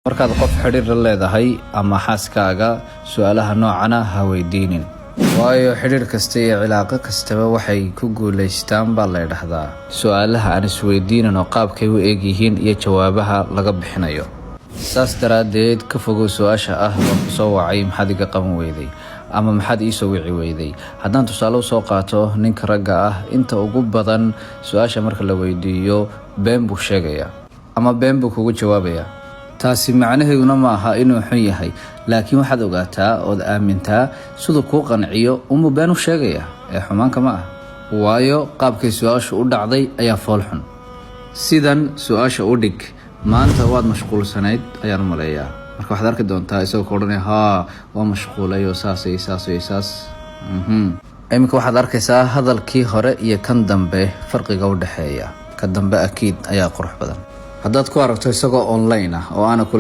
Markaad qof xidhiir la leedahay ama xaaskaaga, su-aalaha noocana ha weydiinin, waayo xidhiir kasta iyo cilaaqo kastaba waxay ku guulaystaan baa la ydhahdaa su-aalaha aan isweydiinin oo qaabkay u egyihiin iyo jawaabaha laga bixinayo. Saas daraaddeed, ka fogow su-aasha ah "Waan ku soo wacay, maxaad iga qaban weyday?" ama "Maxaad iisoo wici weyday?" Haddaan tusaale usoo qaato, ninka ragga ah inta ugu badan su-aasha marka la weydiiyo been buu sheegayaa ama been buu kugu jawaabayaa. Taasi macnaheeduna ma aha inuu xun yahay, laakiin waxaad ogaataa ood aamintaa siduu kuu qanciyo unbuu been u sheegaya ee xumaanka ma ah, waayo qaabkay su-aashu u dhacday ayaa fool xun. Sidan su-aasha u dhig: "Maanta waad mashquulsanayd ayaan u maleeyaa." Marka waxaad arki doontaa isagoo ka odhanaya, "Haa, waa mashquulay oo saasay saasay saas." Iminka waxaad arkaysaa hadalkii hore iyo kan dambe farqiga u dhexeeya. Ka dambe akiid ayaa qurux badan. Haddaad ku aragto isagoo online ah oo aana kula